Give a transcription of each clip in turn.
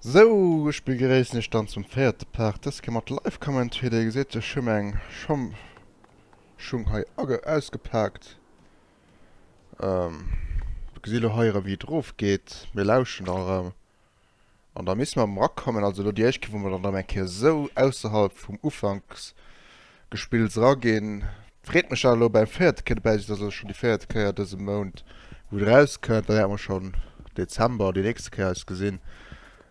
Sou, ech begréissen iech dann zum véierte Part, dës Kéier mat Live-Commentary. Dir gesitt, ech hu meng Schong hei ausgepaakt. Mir gesi lo hei erëm, wéi et erofgeet. Mir lauschen da erëm an da misse mer erëm erakommen. Also elo déi éischt Kéier, wou mer dann erëm eng Kéier esou ausserhalb vum Ufanksgespills eraginn. Freet mech dat elo beim véierte Kéier dobäi sidd, ass also schonn déi véiert Kéier dëse Mount wou et erauskënnt, da wäerte mer schonn Dezember déi nächste Kéier eis gesinn.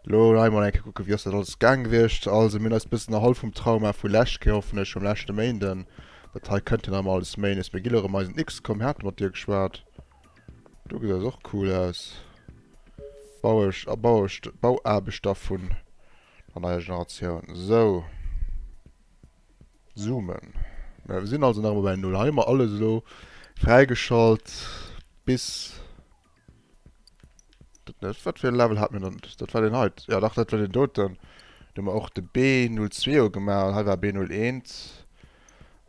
Elo hei mol eng Kéier kucken, wéi ass dat alles gaang gewiescht. Also mir hunn eis bëssen erholl vum Trauma vu lescht Kéier, hoffen ech, vum leschte Méinden. Dat hei kënnt jo nach ëmmer alles Méindes. Mir gi lo erëm eisen XCOM, mir hate mat dir geschwat. Do gesäit et och cool aus. Bauesch, Bauesch, Bauaarbechter vun der neier Generatioun. Sou. Zoomen. Mir sinn also nach ëmmer bei Null. Hei hu mer alles elo fräigeschalt bis... Dat net. Wat fir e Level hat mir dann? Dat war den hei. Ja dach, dat war den doten. Do hu mer och de B02 jo gemaach. Hei war B01.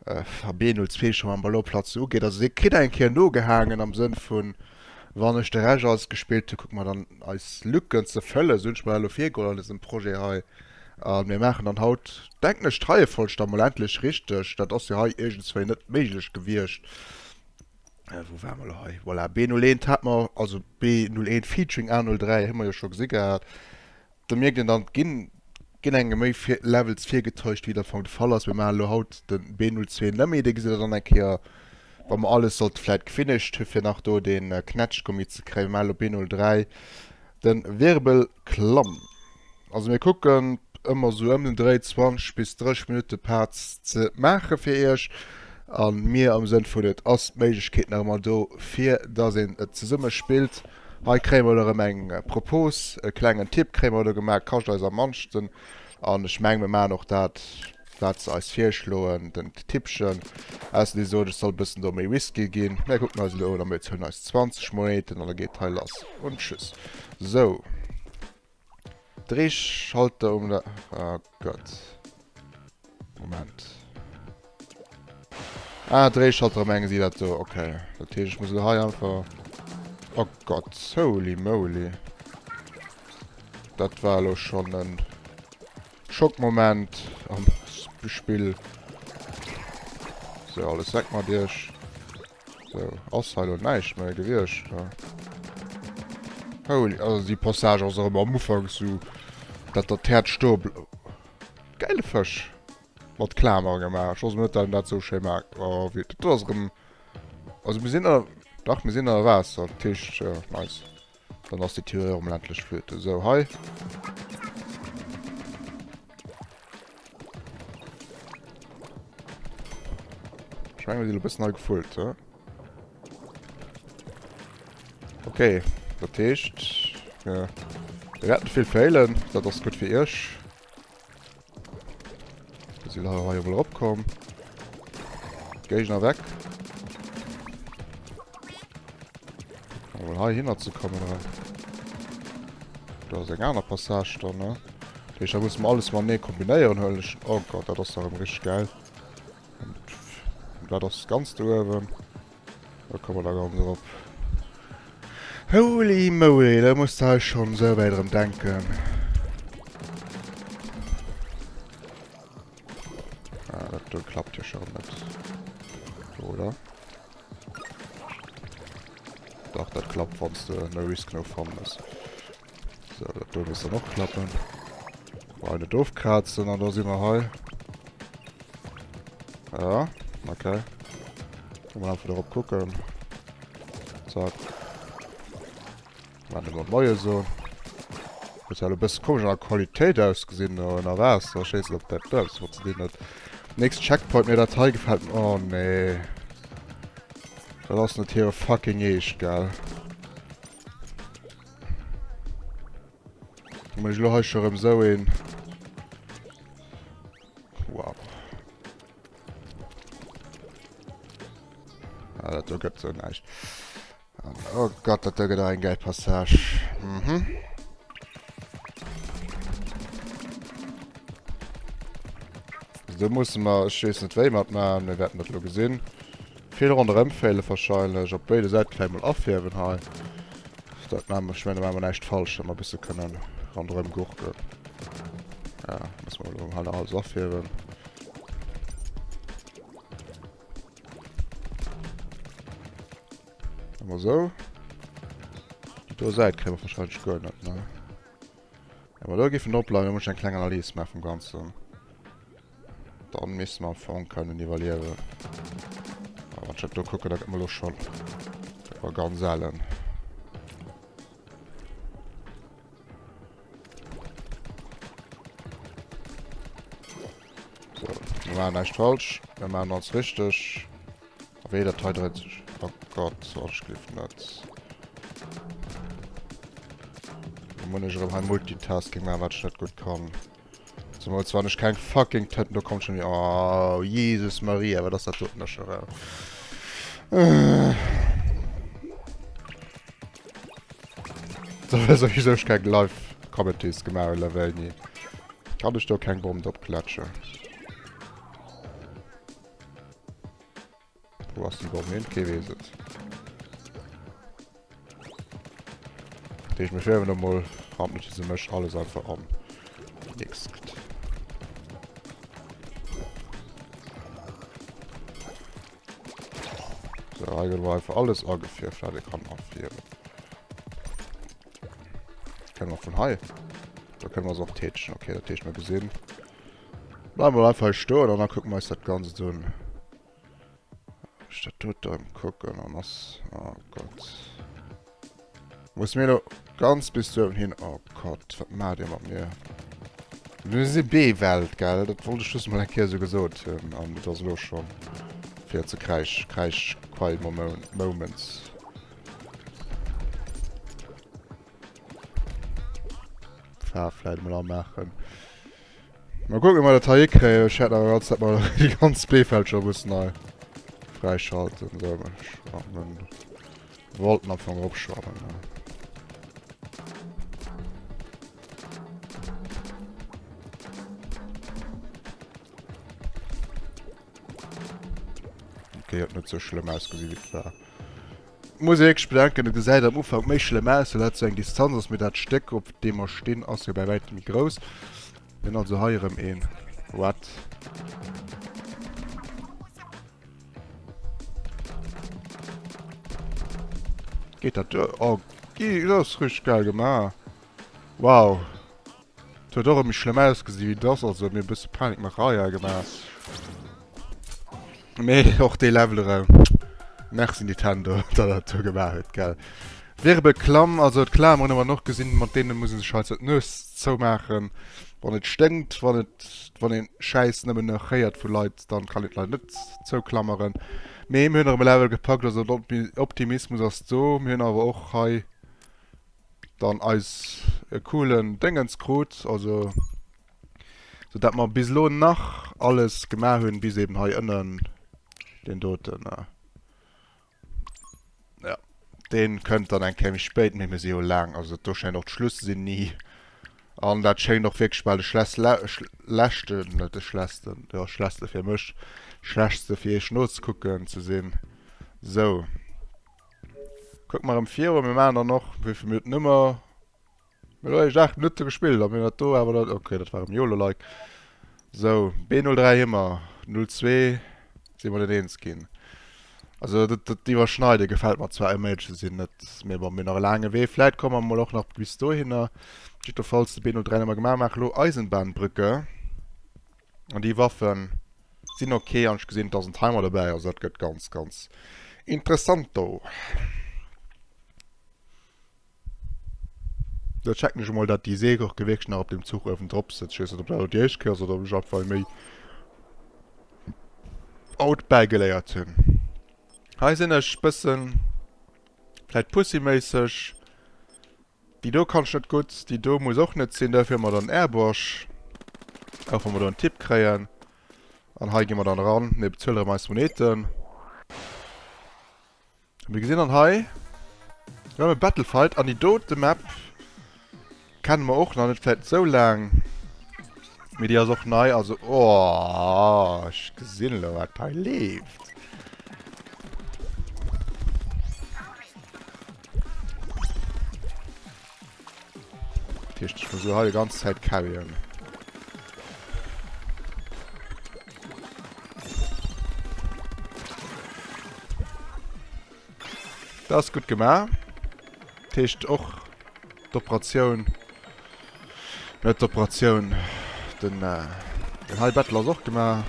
Äh, B02 scho mam Ballonplatz ugeet. Also dir kritt eng Kéier nogehaangen am Sënn vun, wann ech de Rescht alles gespillt hu, kucke mer dann eis Lücken ze fëllen. Sou hunn ech mer dat elo virgeholl an dësem Projet hei. A mir maachen dann haut, denken ech, d'Reiefolg da mol endlech richteg. Dat ass jo hei iergendswéi net méiglech gewiescht. Äh, wou ware mer elo hei? Voilà, B01 hat mer, also B01 featuring A03 hu mer jo scho gesi gehat. Do mierkt een dann, et ginn, ginn engem méi vir, Levels virgetäuscht, wéi et am Fong de Fall ass. Mir maachen elo haut de B02 net méi, dee gesitt der dann eng Kéier, wa mer alles sollte vläit gefinished hu fir nach do dee Knätschgummi ze kréien. Mir maachen elo B03, de Wirbelklamm. Also mir kucken ëmmer sou ëm den Dréi 20 bis 30 Minutte Parts ze maache fir iech. A mir am Sënn vun et ass d'Méiglechkeet nach ëmmer do fir dass een et zesumme spillt. Hei kréie mer elo erëm eng Propos, e klengen Tipp kréie mer elo gemaach, kascht eis am mannsten. An ech menge mir maachen och dat wat se eis virschloen, den Tippchen. Ausser déi soen ech soll e bëssen do méi risky ginn. Mir kucken eis elo un a mir bezuelen eis 20 Monéiten an da geet hei lass. Und tschüss. Sou. Drehschalter um der... Oh Gott. Moment. Ah, Drehschalter mengen sie dat do. Okay. Dat heescht, ich muss elo hei einfach... Oh Gott, holy moly. Dat war elo schon en Schockmoment am Spill. So, alles weg mat iech. So, ass hei lo näischt méi gewiescht, ne? Holy, also déi Passage ass erëm am Ufank sou, dat der d'Häerz stoe bl. Gäile Fësch! Mat Klamer gemaach. Ech wousst net, dat een dat sou schéi maacht. Oh, wéi, dat do ass erëm, also mir sinn ënner, dach, mir sinn ënner Waasser, dat heescht, jo, nice. Dann ass déi Theorie erëm endlech flöte. Sou, hei. Ech menge mir sinn e bëssen hei gefullt, he? Okay, dat heescht, mir wäerten vill failen. Dat ass gutt fir iech. Wir sinn hei emol eropkomm. Géigner weg. Mol hei hinner ze kommen. Da ass eng aner Passage dann, ne? Dat heescht, da musse mer alles matenee kombinéieren, huelen ech. Oh Gott, dat ass erëm richteg geil. Und dat ass ganz do uewen. Da komme mer da ganz erop. Holy moly, da muss de hei schonn esou wäit erëm denken. Ah, dat do klappt jo scho erëm net. Oder? Dach, dat klappt, wann s de no risk, no fun mëss. So, dat do misst dann och klappen. Hei net ofkrazen an da si mer hei. Ja, okay. Kann man einfach dorop kucken. Zack. Machen wir Moie so. Huet ja e bësse komesch an der Qualitéit ausgesinn do ënner Waasser. Ech weess net, ob dat do eppes mat ze dinn huet. Nächst Checkpoint, mir dat hei gefält mir. Oh nee. Dat ass net hire fucking Eescht, gell? Hu ech elo hei scho rëm sou een. Wow. Ah, dat do gëtt sou näischt. Oh Gott, dat do gëtt och eng gäil Passage. Mhm. Do musse mer, ech weess net wéi mer et maachen, mir wäerten dat elo gesinn. Vill ronderëm feele wahrscheinlech. Op béide Säite vläicht mol afierwen hei. Dat maache mer, ech mengen, da maache mer näischt falsch, datt mer e bësse kënnen. Ronderëm Gurken. Ja, muss man elo hei nach alles afierwen. Emmer sou. Déi do Säit kréie mer wahrscheinlech guer net, ne? Ja, ma do géifen drop bleiwen, da muss ech eng kleng Analys maache vum Ganzen. Dann misste mer am Fong kënnen iwwerliewen. A wann ech dat do kucken, da gëtt mer elo schonn... Dat war ganz ellen. So, mir maachen näischt falsch. Mir maachen alles richteg. A wéi dat hei dréit sech. Oh Gott, oh, ech gleef net. Da muss ech erëm hei Multitasking maachen, wat ech net gutt kann. Zemools wann ech keng fucking Tënt... Do kommt schon déi... Oh, Jesus Maria, wat ass dat doten da scho rem? Souwisou ech keng Live Commentaries gemaach hunn, wéini kann ech do keng Bomm drop klatschen? Wou ass déi Bomm hin? Kee weess et. Dat heescht, mir fierwen emol handnotizemesch alles einfach an. Next. So, hei gëtt emol einfach alles agefierft, wat ee kann afierwen. Kënne mer vun hei? Da kënne mer se och tätschen. Okay, dat heescht, mir gesinn. Bleiwen mer einfach hei stoen an da kucke mer eis dat Ganzt un. Ech dat dote erëm kucken an ass... Oh Gott. Muss mir lo ganz bis do hin... Oh Gott, wat maacht Dir mat mir? Mir si B-Welt, gell? Dat wollt ech just mol eng Kéier esou gesot hunn. An et ass elo schonn fir ze Kräisch, Kräisch, Queil Moments. Faarf vläit emol amaachen. Mal kucken, ob mer dat hei hikréien. Ech hätt awer ganz Zäit mal déi ganz B-Feldscher mussen hei fräischalten. So, mir schwammen. Wollten am Fong eropschwammen, ne? Okay, huet net sou schlëmm ausgesinn, wéi et war. Muss ee wierklech bedenken, et gesäit am Ufank méi schlëmm aus, well dat sou eng Distanz ass, mee dat Stéck op deem mer stinn ass jo bäi wäitem méi grouss. Mir hunn also hei erëm een. What? Geet dat duer? Oh, dat ass richteg geil gemaach. Wow. Et huet och erëm méi schlëmm ausgesi wéi et ass, also huet mir e bësse Panikmacherei hei gemaach. Mee och dee Level erëm. Merci Nintendo, datt der dat do gemaach hutt, gell. Wirbelklamm, also d'Klameren hu mer och gesinn, mat deene muss ee sech hei d'Nues zoumaachen, wann et sténkt, wann et, wann een Schäiss nëmmen nach héiert vu Leit, dann kann een d'Leit net zouklameren. Mee mir hunn erëm e Level gepackt, also den Optimismus ass do. Mir hunn awer och hei dann eis e coolen Déngens krut, also sou dat mer bis elo nach alles gemaach hunn, bis eben hei ënnen deen doten, ja, deen kënnt dann eng Kéier méi spéit, mee mir si jo laang, also dat do schéngt och d'Schluss ze sinn, ni, an dat schéngt och wierklech bal de schless, leschten, net de schlechtsten, jo schlechtste fir mech, schlechtste fir iech nozekucken ze sinn, sou. Kucke mer erëm viru, mir maachen dann och, wéi vill Minutten hu mer? Mir hu eréischt 8 Minutte gespillt a mir hunn dat do awer dat, okay, dat war erëm YOLO-like. Sou, B03 hu mer, 02 si mer net eens ginn. Also dat, dat Iwwerschneide gefält mer zwar, ëm éierlech ze sinn, net, mee bon, mir hunn nach e laange Wee, vläit komme mer mol och nach bis dohinner. Jiddwerfalls de B03 hu mer gemaach, maache lo Eisenbahnbrücke an déi Waffen. Sinn ok an ech gesinn et ass en Timer dobäi, also dat gëtt ganz ganz interessant do. Do checken ech emol dat déi Seegurke wierklech nach op dem Zuch uewen drop sëtzt. Ech weess net op dat elo déi éischt Kéier ass oder ob ech einfach méi haut bäigeléiert hunn. Hei sinn ech bëssen vläit pussyméisseg. Déi do kann ech net gutt, déi do muss och net sinn. Dofir hu mer dann Airbrush, och wa mer do en Tipp kréien. An hei gi mer dann eran, mir bezuele erëm eis Moneten. Mir gesinn dann hei erëm e Battlefight an déi dote Map kenne mer och nach net vläit esou laang, mee déi ass och nei. Also, oh, ech gesinn elo wat hei leeft. Dat heescht, ech muss elo hei déi ganz Zäit carryen. Dat ass gutt gemaach. Dat heescht och d'Operatioun, net d'Operatioun, den, den hei Battle ass och gemaach.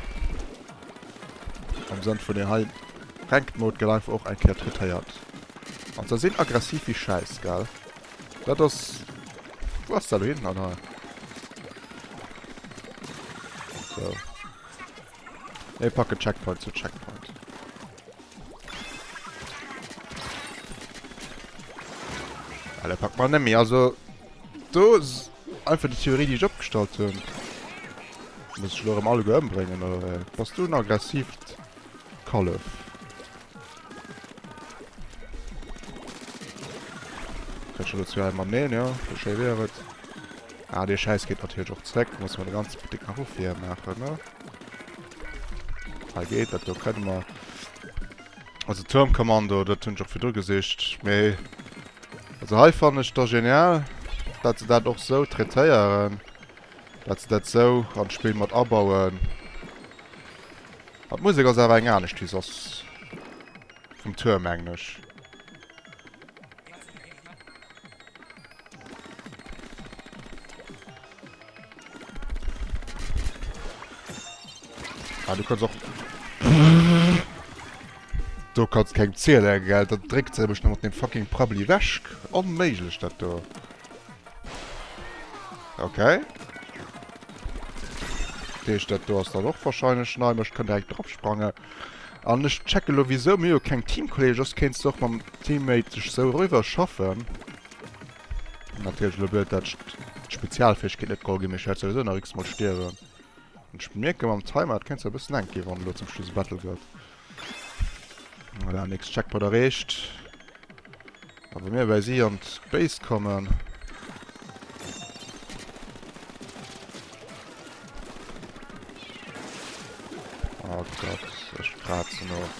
Am Sënn vun den hei Ranked Mode gëtt einfach och eng Kéier traitéiert. An se sinn aggressiv wéi Schäiss, gell? Dat ass... Wou ass dat elo hin? An hei. So. Mir packen Checkpoint zu Checkpoint. Alle packt man nemmi. Also, do ist einfach die Theorie, die ich opgestallt hunn. Muss ich elo erëm alleguer ëmbréngen, oder wéi? Bass du en aggressiivt Kallef? Kann ich elo zu engem mateneen, jo, wéi schéi wier et. Ah, dee Schäiss geet natierlech och zréck. Muss mer de ganze Buttek nach ofwier maachen, ne? Hei geet dat, do kënne mer. Also Turmkommando, dat hunn ech och virdru gesicht. Mee, also hei fannen ech da genial, dat se dat och sou traitéieren, dat se dat sou an d'Spill mat abauen. An d'Musek ass awer eng anescht wéi soss vum Tuerm, mengen ech. Ah, du kannst och... Do kannst kengem zielen, gell? Dat dréckt se mech nach mat dem fucking Prabbeli ewech. Onméiglech, dat do. Okay. Dat heescht, dat do ass dann och wahrscheinlech nei, mä ech kann direkt drop sprangen. An ech checke lo wisou, mir hu jo keng Teamkolleegen, soss kéints de och mam Teammate sech sou eriwwer schaffen. Natierlech elo blöd, dat ech d'Spezialfäegkeet net geholl ginn, mee ech wäert souwisou nach x-mol stierwen. An ech mierke mam Timer, et kéint zwar e bëssen enk ginn, wann elo zum Schluss e Battle gëtt. Voilà, nächst Checkpoint erreecht. A wa mir bei si an d'Base kommen... Oh Gott, ech krazen of.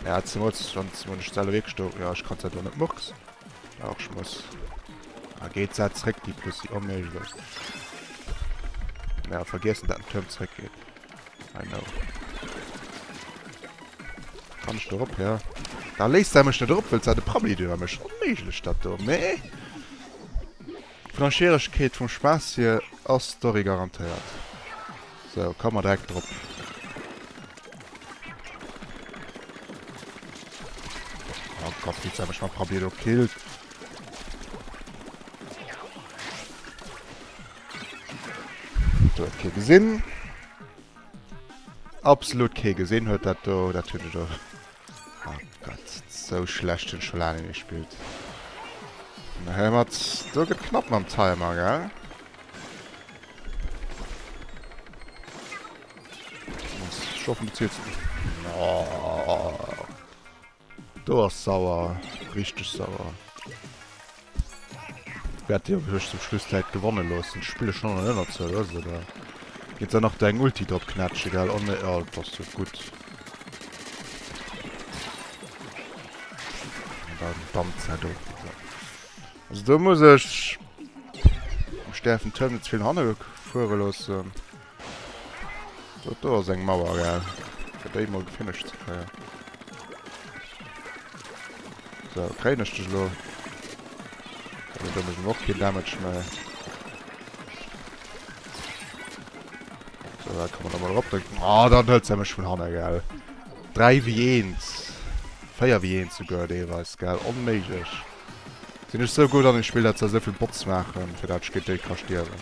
Ja, zemools, wann wann ech selwer wierklech do... Ja, ech kann dat do net murks. Ach, ech muss... Ah, geet dat zréck, déi Pussy. Onméiglech. Ja, vergiessen, dat den Tuerm zréck geet. I know. Kann ech do rop, ja. Da léisst se mech net erop, wëllt se de Prabbeli do iwwer mech. Onméiglech dat do, mee vun der Schwieregkeet vum Spaass hier ass Story garantéiert. Sou, komm mer direkt drop. Oh Gott, wéi se mech mam Prabbeli do killt. Do huet kee gesinn. Absolut kee gesinn huet dat do. Dat huet do. Oh Gott, sou schlecht hunn ech scho laang net méi gespillt. Na hör mat, do gëtt knapp mam Timer, gell? Ech hoffen du ziels. Oh. Do ass sauer, richteg sauer. Wäert dir mech zum Schluss d'Läit gewanne loossen? Spille schon an Ënnerzuel, weess de da. Geet da nach do eng Ulti drop knätsche, gell? Oh nee, oh, dat ass jo gutt. An dann dammt se do. Also do muss ech... Ech däerf den Turm net ze vill hanne fuere loossen. Dat do ass eng Mauer, gell? Fir déi mol gefinished ze kréien. So, kréien ech dech elo? Also, do mécht och keen Damage méi. So, da kann man nochmal erop drücken. Oh, dann hëlt se mech vun hanne, gell? 3 wéi 1. 4 wéi 1 souguer deelweis, gell? Onméiglech. Sinn ech sou gutt an dem Spill dat se esou vill Bots maachen fir dat ech géint déi ka stierwen.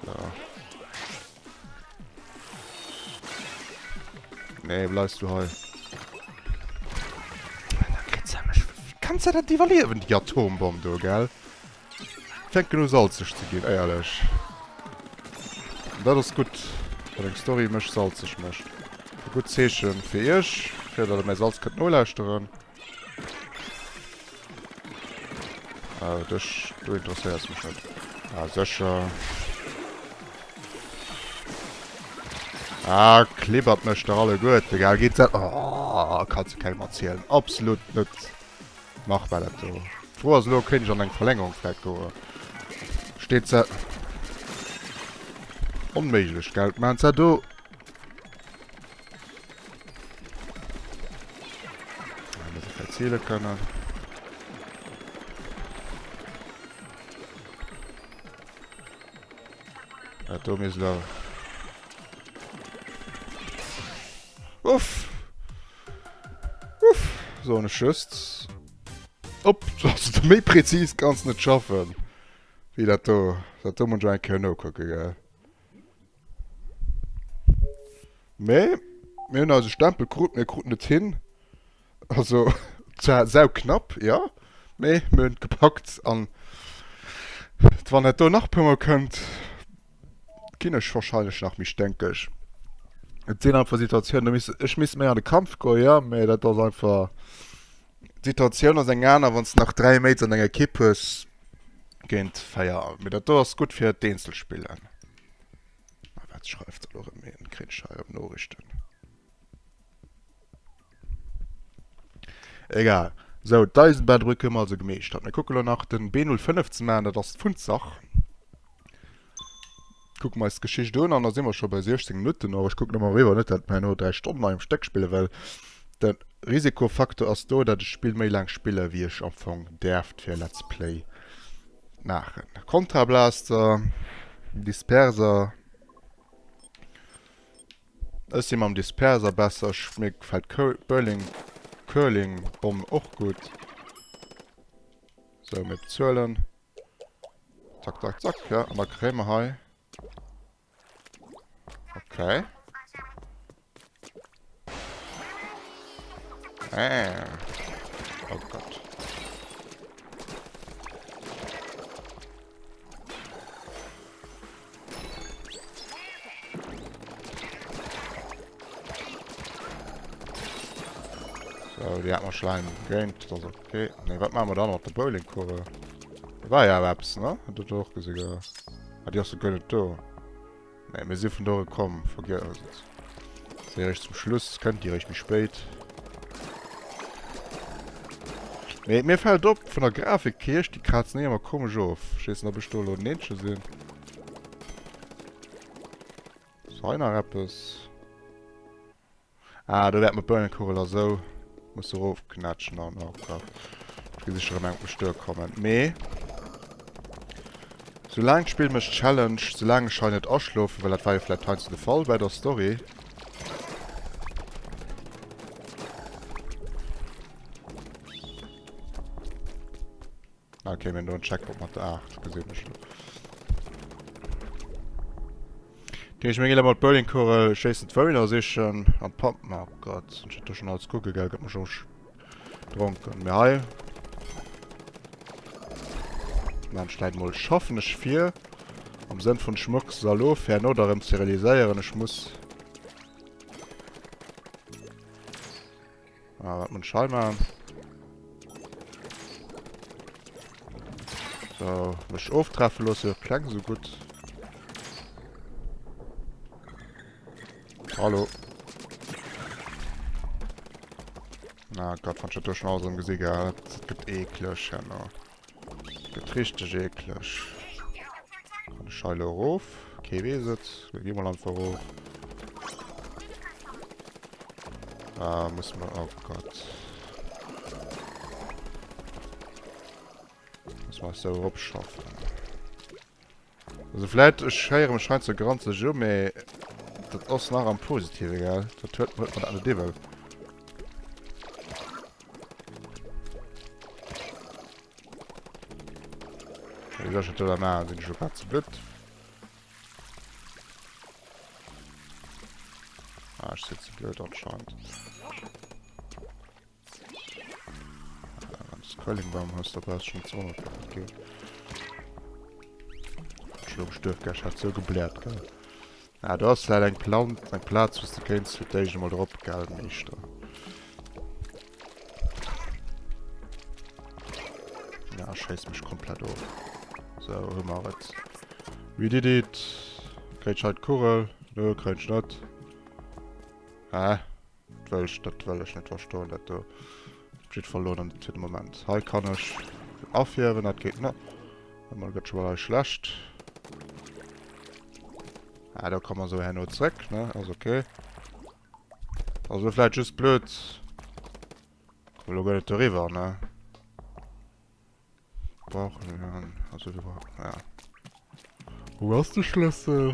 So. Nee, bleifs du hei. Da kritt se mech. Wéi kanns de dat iwwerliewen, déi Atombomm do, gell? Fänken u salzeg ze ginn, éierlech. An dat ass gutt, datt eng Story mech salzeg mécht. E gutt Zeeche fir iech, fir datt der mäi Salz kënnt nolauschteren. Ah, dech, du interesséiers mech net. Ah, sécher. Ah, klibbert mech dach alleguerte, gell? Geet dat? Oh, kanns du kengem erzielen. Absolut net machbar, dat do. D'Fro ass elo, kéint ech an eng Verlängerung vläit goen? Steet se. Onméiglech, gell? Maachen se do. Ah, muss ich vläit ziele kënnen. Dat do misst elo... Uff! Uff! Soen ech just. Op, also méi präzis kanns net schaffen wéi dat do. Dat do muss ech eng Kéier nokucken, gell. Mee mir hunn eise Stempel krut, mir kruten et hin. Also zwar sau knapp, jo, mee mir hunn et gepackt an wann dat do nach e puer mol kënnt, ginn ech wahrscheinlech nach méi sténkeg. Et sinn einfach Situatiounen, do misst ech misst méi an de Kampf goen, jo, mee dat ass einfach, d'Situatioun ass eng aner, wann s de nach 3 Mates an denger Ekipp hues géint 4. Mee dat do ass gutt fir d'Eenzelspillen. A wat schreift se elo erëm? Kréien ech hei erëm Noriichten? Egal. Sou, d'Eisenbahnbrücke hu mer also gemeeschtert. Mir kucke lo nach den B05 ze maachen, dat ass d'Fundsach. Kucke mer eis d'Geschicht un an da si mer scho bei 16 Minutten och. Ech kucken ëmmer eriwwer, net dat mer herno 3 Stonnen hei um Stéck spillen, well de Risikofaktor ass do, dat ech d'Spill méi laang spille wéi ech am Fong däerft fir e Let's Play maachen. Kontrablaster, Disperser. Ech si mam Disperser besser. Ech, mir gefällt Curling, Curling Bomm och gutt. Sou, mir bezuelen. Zack, zack, zack. Ja, an da kréie mer hei. Okay. Ah. Oh Gott. So, déi hat mer schon laang gegönnt. Das ist okay. Ne, wat machen wir dann mat der Bowlingkurve? Da war ja awer eppes, ne? Hat der och gesehen, gell? Ah, déi ass jo guer net do. Ne, mir si vun do gekomm. Vergiess et. Se eréischt zum Schluss, kënnt déi eréischt méi spéit. Mee mir fällt op, vun der Grafik hier, déi krazen eh ëmmer komesch of. Ech weess net, ob ech do elo den eenzege sinn. Ass hei nach eppes? Ah, do wäert mer d'Bounenkugel a sou musse rofknätschen an oh Gott. Ech gi sécher erëm eng op mech duerkommen. Mee soulaang d'Spill mech challenged, soulaang ech hei net aschlofen, well dat war jo vläicht heiansdo de Fall bei der Story. Okay, mir hunn do en Checkpoint mat der 8, gesinn ech elo. Okay, ech meng mat Bowlingkugel schéissen d'Wouner sichen an d'Pamp. Oh Gott, ech hat do schon alles kucke, gell, gëtt mer schon dronken. Mee hei maan ech vläit mol, schaffen ech vir am Sënn vun ech murks se all of, fir herno da rëm ze realiséieren, ech muss Ah, wat muss ich hei machen? So, mech oftreffen loossen, kleng so gut. Hallo. Na Gott, wann ich das do schon alles am Gesicht gell, das gëtt ekleg herno. Gëtt richteg ekleg. Kann ech hei elo erof? Kee weess et. Mir gi mol einfach erof. Ah, muss man... Oh Gott. Muss man esou eropschaffen. Also vläit, ech héiere mech heiansdo granzeg u, mee dat ass nach am Positive, gell? Dat huet, huet mer dat net iwwel. Wéi soll ech dat do da maachen? Sinn ech elo grad ze blöd? Ah, ech sinn ze blöd anscheinend. Curlingbaum hues, da brauchst du schon ze wonneren, dat dat geet. Ech lo gestuerf, gell? Ech hat sou gebläert, gell? Ah, do ass vläit eng Plant, eng Plaz, wou s de kéints fir d'éischt emol drop, gell, Meeschter. Ja, schéiss mech komplett of. Sou, hu mer et. We did it! Kréit ech hei d'Kugel? Nö, kréien ech net. Hä? Dat wëll ech, dat wëll ech net verstoen, dat do. Op jiddwer Fall elo net fir de Moment. Hei kann ech afierwen, dat geet net. Emol gëtt scho bal hei schlecht. Ah, do komme mer sou herno zréck, ne? Ass okay. Ass elo vläit just blöd. Komm, elo gëtt et doriwwer, ne? Brauchen wir, also wir brauchen, ja. Wo ass de Schlëssel?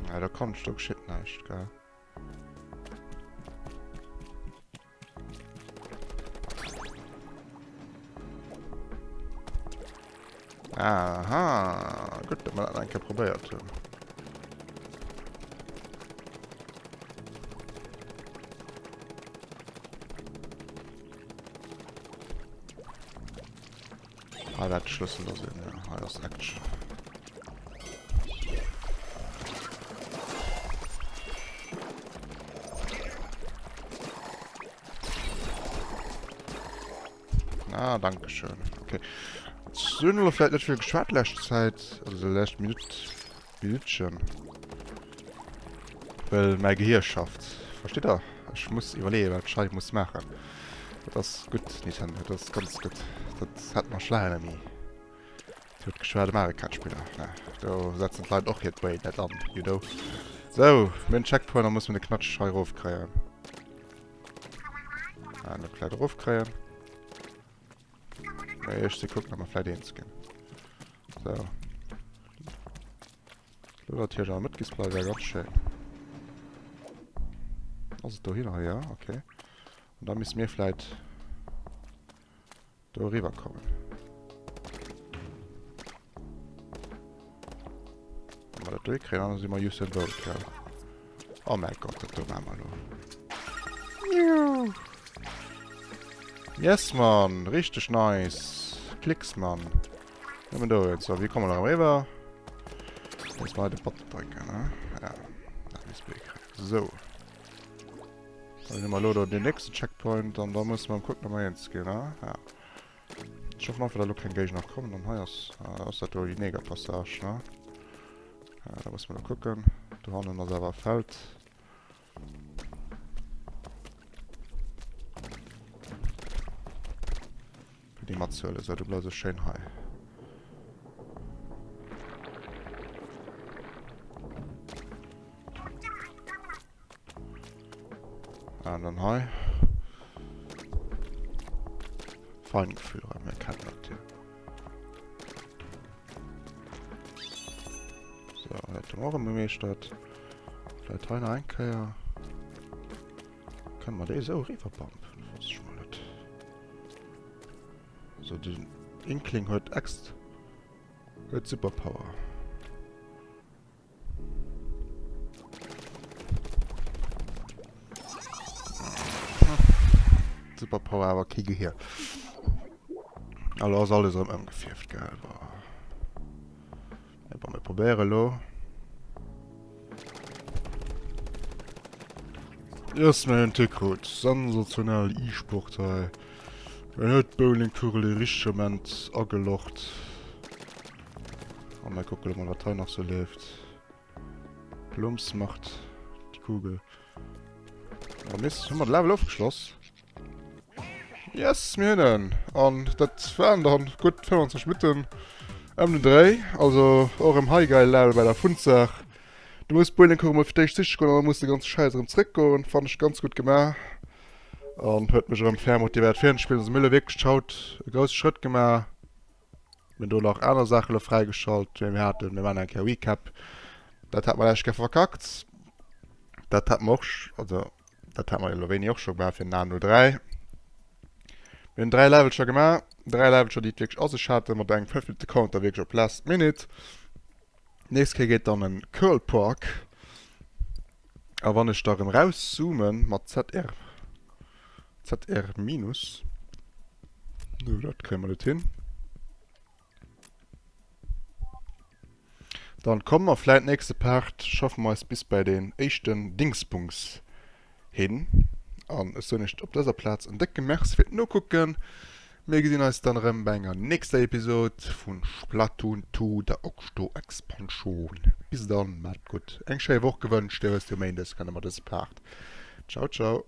Ja, da kann ich doch geschieht näischt, gell? Aha, gutt, datt mer dat nach eng Kéier probéiert hunn. Hei wäert de Schlëssel da sinn, ja. Hei ass Action. Ah, danke schön. Okay. Ech hunn elo vläicht net vill geschwat lescht Zäit, also déi lescht Minutt, Minuttchen. Well mäi Gehier schafft. Versteet der? Ech muss iwwerleeën, wat ech hei muss maachen. Dat ass gutt, Nintendo. Dat ass ganz gutt. Dat hat mer scho laang net méi. Dir hutt geschwat, e Mario Kart Spiller. Na, do setzen d'Leit och hiert Brain net an, you know. Sou, mir hunn Checkpoint, da musse mir de Knatsch hei erofkréien. Ah, net vläit erofkréien. Mee ech si kucken, ob mer vläit eens ginn. Sou. Lo natierlech awer net Display wär ganz schéin. Ass et dohinner? Ja, okay. An da misste mir vläit do eriwwer kommen. Wann mer dat do hikréien, dann si mer Usain Bolt, gell? Oh mäi Gott, dat do maache mer elo. Yes, Mann! Richteg nice! Klicks, Mann! Nëmmen do jetzt. So, wéi komme mer erëm eriwwer? Muss mer hei de Button drécken, ne? Ja, dat misst mer hikréien. So. Dann hu mer elo do den nächsten Checkpoint an da musse mer kucken, ob mer eens ginn, ne? Ja. Ech hoffen einfach, datt elo keng Géigner kommen. An hei ass, ass dat do déi Negerpassage, ne? Ja, da musse mer elo kucken. Do hannen ass awer e Feld. Fir déi matzehuelen. Sou, du bleifs och schéin hei. An dann hei. Feingefühl erëm, mir kennen dat jo. So, dat hu mer och erëm gemeeschtert. Vläit hei nach eng Kéier. Kënne mer déi esou eriwwerbumpen? Wosst ech mol net. So, den Inkling huet ext. Huet Superpower. Superpower awer kee Gehir. Elo ass alles erëm ëmgefierft, gell? Boah. Ja, bon, mir probéiere elo. Yes, mir hunn d'Hikrut. Sensationell E-Sport hei. En huet d'Bowlingkugel de richtege Moment agelocht. A mir kucke lo mol, wat hei nach sou leeft. Plumps macht die Kugel. A mir hu mer de Level ofgeschloss. Yes, mir hunn en! An dat waren dann gutt 25 Minutten ëm den Dréi. Also och erëm hei geil Level bei der Fundsaach. Du muss d'Bowlingkugel mol fir d'éischt siche goen an da muss de ganze Schäiss erëm zréckgoen. Fannen ech ganz gutt gemaach an huet mech erëm ferm motivéiert fir en ze spillen. Also mir hu wierklech haut e grousse Schrëtt gemaach. Mir hunn do nach aner Saache lo fräigeschalt, mee mir haten, mir maachen eng Kéier Recap. Dat hat mer lescht Kéier verkackt. Dat hat mer och, also Dat hat mer jo lo wéini och scho gemaach fir den A03. Mir hunn 3 Levelcher gemaach, 3 Levelcher déi et wierklech a sech haten, mat engem 5 Minutte Counter wierklech op last minute. Nächst Kéier geet dann en Curl Park. A wann ech da rëm rauszoomen mat ZR, ZR minus, dat kréie mer net hin. Dann komme mer vläit nächste Part, schaffe mer eis bis bäi deen éischten Dingsbums hin. An ech soen iech op dëser Plaz en décke Merci fir d'Nokucken. Mir gesinn eis dann erëm bei enger nächster Episod vun Splatoon 2, der Octo Expansion. Bis dann, maacht et gutt, eng schéi Woch gewënscht, dir wësst jo, Méindes kënne mer dëse Part. Ciao, ciao.